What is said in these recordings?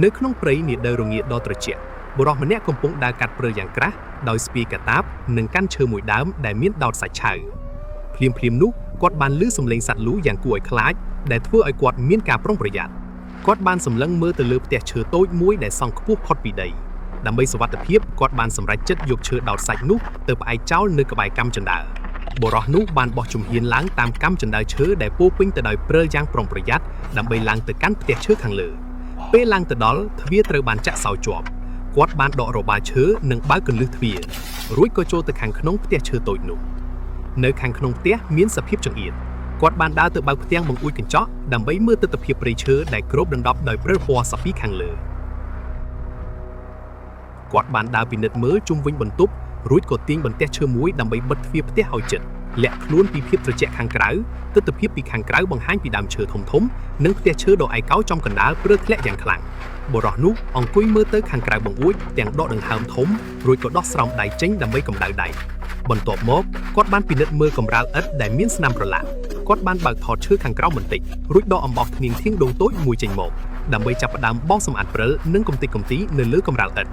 នៅក្នុងព្រៃនាដូវរងាដ៏ត្រជាក់បុរសម្នាក់កំពុងដើរកាត់ព្រៃយ៉ាងក្រាស់ដោយស្ពាយកាតាបនិងកាន់ឈើមួយដើមដែលមានដោតសាច់ឆៅភ្លាមៗនោះគាត់បានឮសំឡេងសត្វលូយ៉ាងគួរឲ្យខ្លាចដែលធ្វើឲ្យគាត់មានការប្រុងប្រយ័ត្នគាត់បានសម្លឹងមើលទៅលើផ្ទះឈើតូចមួយដែលសង់ខ្ពស់ផុតពីដីដើម្បីសុវត្ថិភាពគាត់បានសម្រេចចិត្តយកឈើដោតសាច់នោះទៅផ្អែកចោលនៅក្បែរកាំជណ្ដើរបុរសនោះបានបោះជំហានឡើងតាមកាំជណ្ដើរឈើដែលពោរពេញទៅដោយព្រិលយ៉ាងប្រុងប្រយ័ត្នដើម្បីឡើងទៅកាន់ផ្ទះឈើខាងលើ ពេលឡើងទៅដល់ទ្វារត្រូវបានចាក់សោជាប់គាត់បានដករបាឈើនិងបើកកន្លឹះទ្វាររួចក៏ចូលទៅខាងក្នុងផ្ទះឈើតូចនោះនៅខាងក្នុងផ្ទះមានសភាពចង្អៀតគាត់បានដើរទៅបើកផ្ទាំងបង្អួចកញ្ចក់ដើម្បីមើលទិដ្ឋភាពព្រៃឈើដែលគ្របដណ្ដប់ដោយព្រិលពណ៌សពីខាងលើគាត់បានដើរពិនិត្យមើលជុំវិញបន្ទប់រួចក៏ទាញបន្ទះឈើមួយដើម្បីបិទទ្វារផ្ទះឲ្យជិតលាក់ខ្លួនពីភាពត្រជាក់ខាងក្រៅទិដ្ឋភាពពីខាងក្រៅបង្ហាញពីដើមឈើធំៗនិងផ្ទះឈើដ៏ឯកោចំកណ្ដាលព្រិលធ្លាក់យ៉ាងខ្លាំង បុរសនោះអង្គុយមើលទៅខាងក្រៅបង្អួចទាំងដកដង្ហើមធំរួចក៏ដោះស្រោមដៃចេញដើម្បីកម្ដៅដៃបន្ទាប់មកគាត់បានពិនិត្យមើលកម្រាលឥដ្ឋដែលមានស្នាមប្រឡាក់គាត់បានបើកថតឈើខាងក្រោមបន្តិចរួចដកអំបោះធាងធៀងដងតូចមួយចេញមកដើម្បីចាប់ផ្ដើមបោសសម្អាតព្រិលនិងកំទេចកំទីនៅលើកម្រាលឥដ្ឋ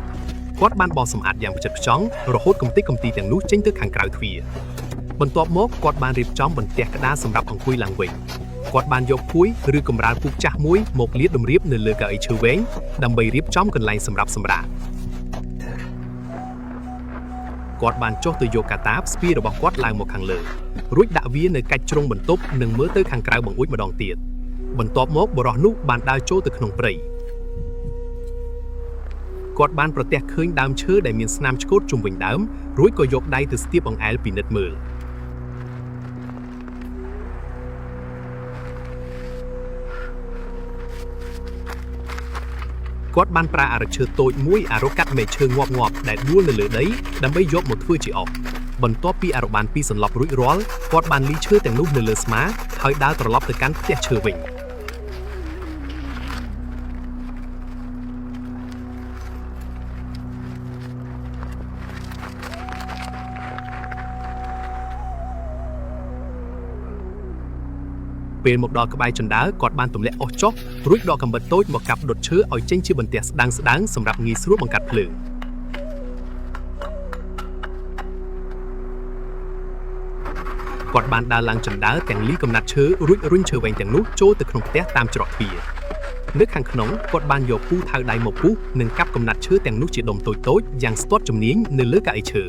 គាត់បានបោសសម្អាតយ៉ាងផ្ចិតផ្ចង់រហូតកំទេចកំទីទាំងនោះចេញទៅខាងក្រៅទ្វារបន្ទាប់មកគាត់បានរៀបចំបន្ទះក្តារសម្រាប់អង្គុយឡើងវិញគាត់បានយកភួយឬកម្រាលពូកចាស់មួយមកលាតតម្រៀបនៅលើកៅអីឈើវែងដើម្បីរៀបចំកន្លែងសម្រាប់សម្រាកគាត់បានចុះទៅយកកាតាបស្ពាយរបស់គាត់ឡើងមកខាងលើរួចដាក់វានៅកាច់ជ្រុងបន្ទប់និងមើលទៅខាងក្រៅបង្អួចម្ដងទៀតបន្ទាប់មកបុរសនោះបានដើរចូលទៅក្នុងព្រៃគាត់បានប្រទះឃើញដើមឈើដែលមានស្នាមឆ្កូតជុំវិញដើមរួចក៏យកដៃទៅស្ទាបអង្អែលពិនិត្យមើលគាត់បានប្រើអារឹកឈើតូចមួយអារកាត់មែកឈើងាប់ៗដែលដួលនៅលើដីដើម្បីយកមកធ្វើជាអុសបន្ទាប់ពីអារបានពីរសន្លប់រួចរាល់គាត់បានលីឈើទាំងនោះនៅលើស្មាហើយដើរត្រឡប់ទៅកាន់ផ្ទះឈើវិញ ពេលមកដល់ក្បែរជណ្ដើរគាត់បានទម្លាក់អុសចុះរួចដកកាំបិតតូចមកកាប់ដុតឈើឲ្យចេញជាបន្ទះស្ដើងៗសម្រាប់ងាយស្រួលបង្កាត់ភ្លើងគាត់បានដើរឡើងជណ្ដើរទាំងលីកំណាត់ឈើរួចរុញឈើវែងទាំងនោះចូលទៅក្នុងផ្ទះតាមច្រកទ្វារនៅខាងក្នុងគាត់បានយកពូថៅដៃមកពុះនិងកាប់កំណាត់ឈើទាំងនោះជាដុំតូចៗយ៉ាងស្ទាត់ជំនាញនៅលើកៅអីឈើ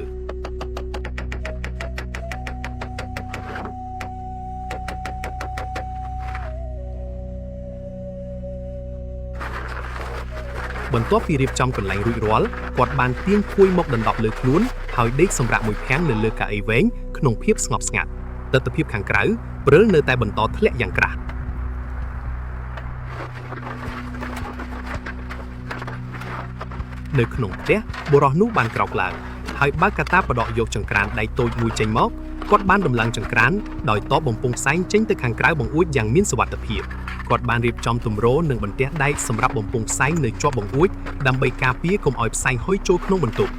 បន្ទាប់ពីរៀបចំកន្លែងរួចរាល់គាត់បានទាញភួយមកដណ្ដប់លើខ្លួនហើយដេកសម្រាកមួយភាំងនៅលើកៅអីវែងក្នុងភាពស្ងប់ស្ងាត់ទិដ្ឋភាពខាងក្រៅព្រិលនៅតែបន្តធ្លាក់យ៉ាងក្រាស់នៅក្នុងផ្ទះបុរសនោះបានក្រោកឡើងហើយបើកកាតាបដកយកចង្ក្រានដៃតូចមួយចេញមកគាត់បានដំឡើងចង្ក្រានដោយតបបំពង់ផ្សែងចេញទៅខាងក្រៅបង្អួចយ៉ាងមានសុវត្ថិភាពគាត់បានរៀបចំទម្រនិងបន្ទះដែកសម្រាប់បំពង់ផ្សែងនៅជាប់បង្អួចដើម្បីការពារកុំឲ្យផ្សែងហុយចូលក្នុងបន្ទប់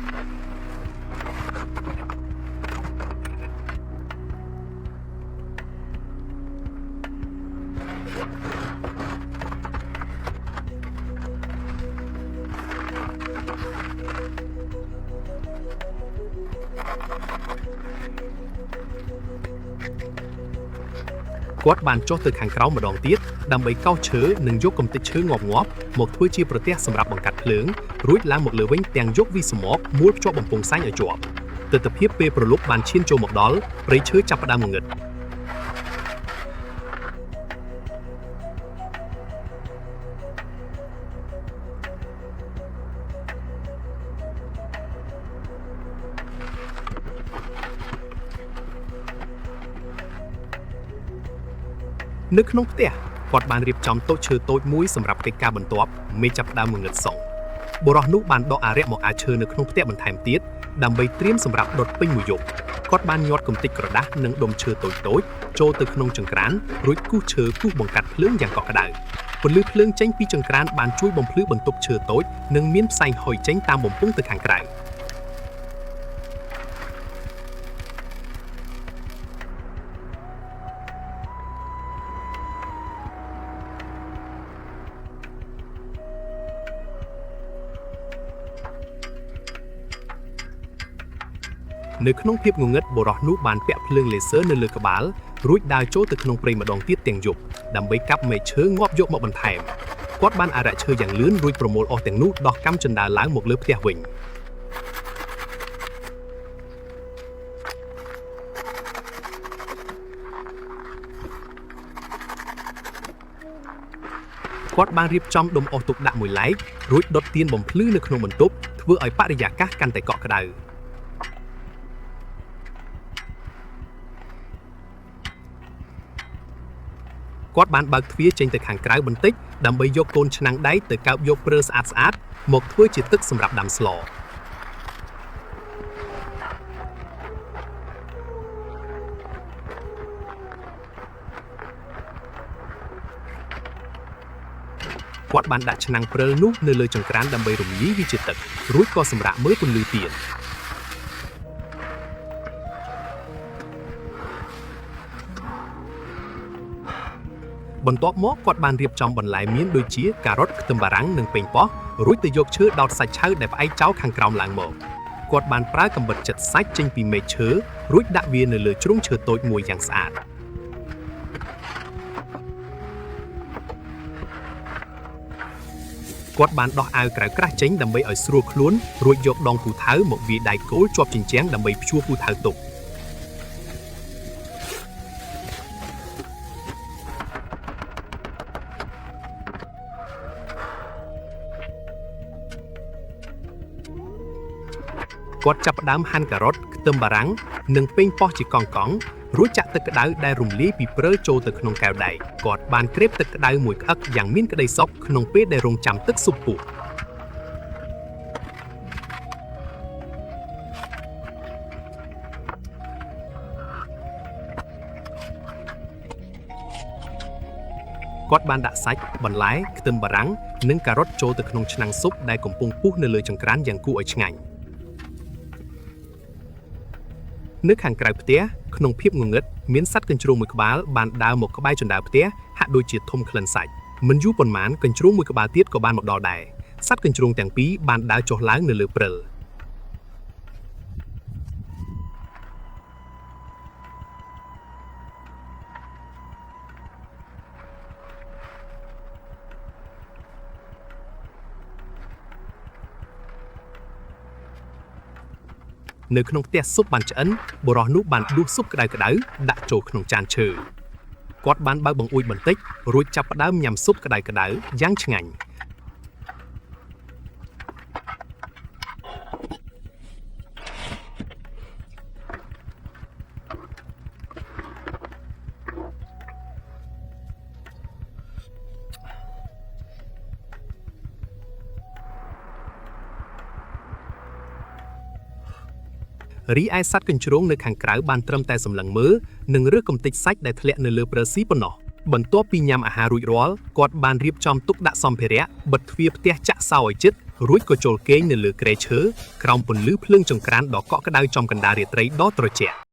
គាត់បានចុះទៅខាងក្រោមម្ដងទៀតដើម្បីកោសឈើនិងយកកំទេចឈើងាប់ៗមកធ្វើជាប្រទះសម្រាប់បង្កាត់ភ្លើងរួចឡើងមកលើវិញទាំងយកវីសមកមួលភ្ជាប់បំពង់ផ្សែងឲ្យជាប់ទិដ្ឋភាពពេលប្រលប់បានឈានចូលមកដល់ព្រៃឈើចាប់ផ្ដើមងងឹត នៅក្នុងផ្ទះគាត់បានរៀបចំតូចឈើតូចមួយសម្រាប់កិច្ចការបន្ទាប់មេចាប់ផ្ដើមងងឹតសងបុរសនោះបានដកអារក្សមកអាឈើនៅក្នុងផ្ទះបន្ថែមទៀតដើម្បីត្រៀមសម្រាប់ដុតពេញមួយយប់គាត់បានញាត់កំទេចក្រដាសនិងដុំឈើតូចៗចូលទៅក្នុងចង្ក្រានរួចគូសឈើគូសបង្កាត់ភ្លើងយ៉ាងកក់ក្ដៅពន្លឺភ្លើងចេញពីចង្ក្រានបានជួយបំភ្លឺបន្ទប់ឈើតូចនិងមានផ្សែងហុយចេញតាមបំពង់ទៅខាងក្រៅ នៅក្នុងភាពងងឹតបុរសនោះបានពាក់ភ្លើងលេសឺនៅលើក្បាលរួចដើរចូលទៅក្នុងព្រៃម្ដងទៀតទាំងយប់ដើម្បីកាប់មែកឈើងាប់យកមកបន្ថែមគាត់បានអារ៉ាក់ឈើយ៉ាងលឿនរួចប្រមូលអស់ទាំងនោះដោះកាំជណ្ដើរឡើងមកលើផ្ទះវិញ គាត់បានរៀបចំដុំអុសទុកដាក់មួយឡែករួចដុតទៀនបំភ្លឺនៅក្នុងបន្ទប់ធ្វើឲ្យបរិយាកាសកាន់តែកក់ក្ដៅគាត់បានបើកទ្វារចេញទៅខាងក្រៅបន្តិចដើម្បីយកកូនឆ្នាំងដែកទៅកើបយកព្រើស្អាតស្អាតមកធ្វើជាទឹកសម្រាប់ដាំស្ល គាត់បានដាក់ឆ្នាំងព្រិលនោះនៅលើចង្ក្រានដើម្បីរំលាយវាជាទឹករួចក៏សម្រាកមើលពន្លឺទៀនបន្ទាប់មកគាត់បានរៀបចំបន្លែមានដូចជាការ៉ុតខ្ទឹមបារាំងនិងប៉េងប៉ោះរួចទៅយកឈើដោតសាច់ឆៅដែលផ្អែកចោលខាងក្រោមឡើងមកគាត់បានប្រើកាំបិតចិតសាច់ចេញពីមែកឈើរួចដាក់វានៅលើជ្រុងឈើតូចមួយយ៉ាងស្អាត គាត់បានដោះអាវក្រៅក្រាស់ចេញដើម្បីឲ្យស្រួលខ្លួនរួចយកដងពូថៅមកវាយដៃគោលជាប់ជញ្ជាំងដើម្បីព្យួរពូថៅទុក គាត់ចាប់ផ្ដើមហាន់ការ៉ុតខ្ទឹមបារាំងនិងប៉េងប៉ោះជាកង់កង់រួចចាក់ទឹកក្តៅដែលរំលាយពីព្រើលចូលទៅក្នុងកែវដែកគាត់បានក្រេបទឹកក្តៅមួយក្អឹកយ៉ាងមានក្តីសុខក្នុងពេលដែលរងចាំទឹកស៊ុបពុះ គាត់បានដាក់សាច់បន្លែខ្ទឹមបារាំងនិងការ៉ុតចូលទៅក្នុងឆ្នាំងស៊ុបដែលកំពុងពុះនៅលើចង្ក្រានយ៉ាងគួរឲ្យឆ្ងាញ់នៅខាងក្រៅផ្ទះក្នុងភាពងងឹតមានសត្វកញ្ជ្រោងមួយក្បាលបានដើរមកក្បែរជណ្ដើរផ្ទះហាក់ដូចជាធំក្លិនសាច់មិនយូរប៉ុន្មានកញ្ជ្រោងមួយក្បាលទៀតក៏បានមកដល់ដែរសត្វកញ្ជ្រោងទាំងពីរបានដើរចុះឡើងនៅលើព្រិល នៅក្នុងផ្ទះស៊ុបបានឆ្អិនបុរសនោះបានដួសស៊ុបក្តៅៗដាក់ចូលក្នុងចានឈើគាត់បានបើកបង្អួចបន្តិចរួចចាប់ផ្ដើមញ៉ាំស៊ុបក្តៅៗយ៉ាងឆ្ងាញ់ រីឯសត្វកញ្ជ្រោងនៅខាងក្រៅបានត្រឹមតែសម្លឹងមើលនិងរើសកំទេចសាច់ដែលធ្លាក់នៅលើព្រើលស៊ីប៉ុណ្ណោះបន្ទាប់ពីញ៉ាំអាហាររួចរាល់គាត់បានរៀបចំទុកដាក់សម្ភារៈបិទទ្វារផ្ទះចាក់សោឲ្យជិតរួចក៏ចូលគេងនៅលើគ្រែឈើក្រោមពន្លឺភ្លើងចង្ក្រានដ៏កក់ក្ដៅចំកណ្ដាលរាត្រីដ៏ត្រជាក់។